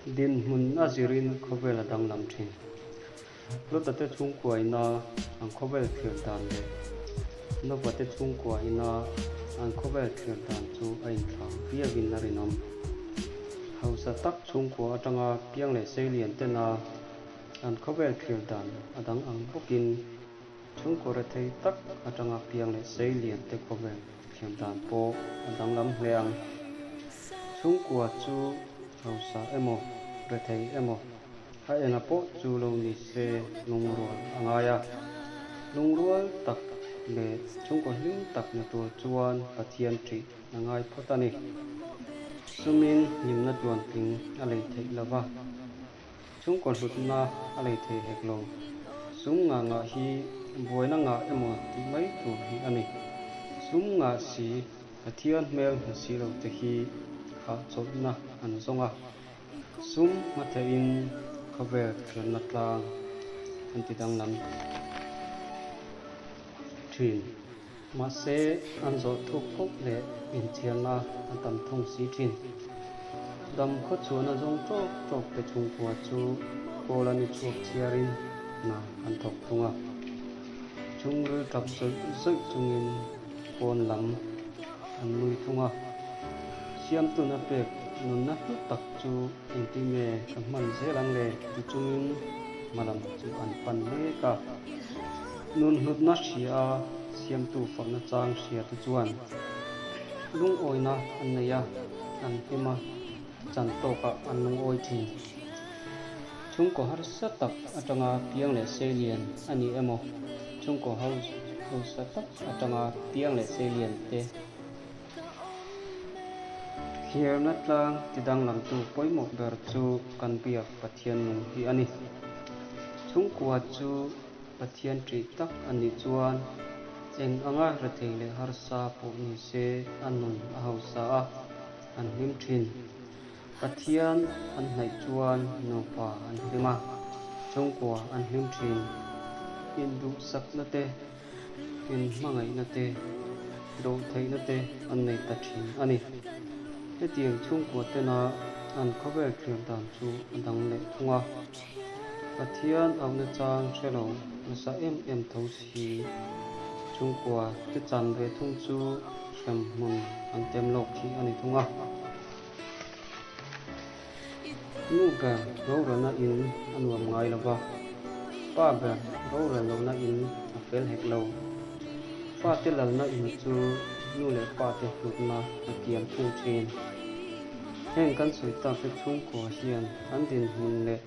Dinhmun a zirin khawvel a danglam thin. Lota te chhungkua ina an khawvel thlir dan leh Nova te chhungkua ina an khawvel thlir dan chu a inthlau viauin a rinawm. Hausa tak chhungkua atanga piang leh seilian tena an khawvel thlir dan a dang ang bawkin chhungkaw rethei tak atanga piang leh seilian te khawvel thlir dan pawh a danglam hle ang. Chhungkua chu hausa emaw, rethei emaw, a enga pawh chu lo ni se lungrual a ngai a. Lungrual tak leh chhungkaw hlim tak ni tur chuan Pathian ṭih a ngai phawt a ni. Sumin hlimna tluantling a lei theih lo va, chhungkaw hlutna a lei thei hek lo. Sum ngah ngah hi buaina ngah emaw tih mai tur hi a ni. Sum ngah si Pathian hmel hmu si lo te hi hahchawlhna an zawng a, sum hmatheihin khawvel thlenna tlang an ti danglam thin. Mahse, an zawh thuk phawk leh inchhiarna a tam thung si thin. Dam khawchhuahna zawng tawk tawk te chhungkua chu kawl an i chhuak chhiarin hna an thawk thung a, chhungril tap zawih zawih chungin pawn lam an nui thung a. Siamtuna pek nunna hlu tak chu engtin nge ka hman zel ang le ti chungin hma lam chu an pan mek a. Nun hlutna hria a siamtu fakna chang hria te chuan lungawina an nei a, an hlim a, chan tawkah an lungawi thin. Chhungkaw harsa tak atanga piang leh seilian a ni emaw, chhungkaw hausa tak atanga piang leh seilian te Thlirna tlang ti danglamtu pawimawh ber chu kan biak Pathian nung hi a ni. Chhungkua chu Pathian ṭih tak a nih chuan eng anga rethei leh harsa pawh ni se a nun a hausa a, an hlim ṭhin. Pathian an hnaih chuan nupa an hlim a, chhungkua an hlim thin. Induhsakna te, inhmangaihna te, dawhtheihna te an nei ta thin a ni. Hetiang chhungkua tena an khawvel thlir dan chu a dang leh thung a. Pathian auhna chang hre lo nasa em em tho si. Chhungkua te chan ve thung chu hremhmun an tem lawk hi a ni thung a. Nu ber rorelna in a nuam ngai lo va, pa ber rorel lohna in a fel hek lo. Fate lalna in chu nu leh pate hlutna a kiam thung thin. Heng kan sawi tak te chhungkua hian an dinhmun leh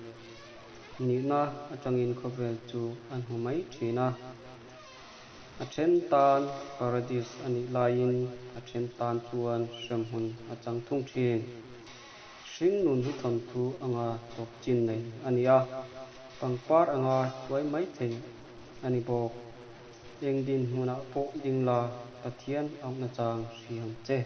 nihna atangin khawvel chu an hmu mai thin a. A then tan Paradis a nih laiin a then tan chuan hremhmun a chang thung thin. Hring nun hi thawnthu anga tawp chin nei a ni a, pangpar anga chuai mai thei a ni bawk. Eng dinhmunah pawh ding la, Pathian auhna chang hriam che.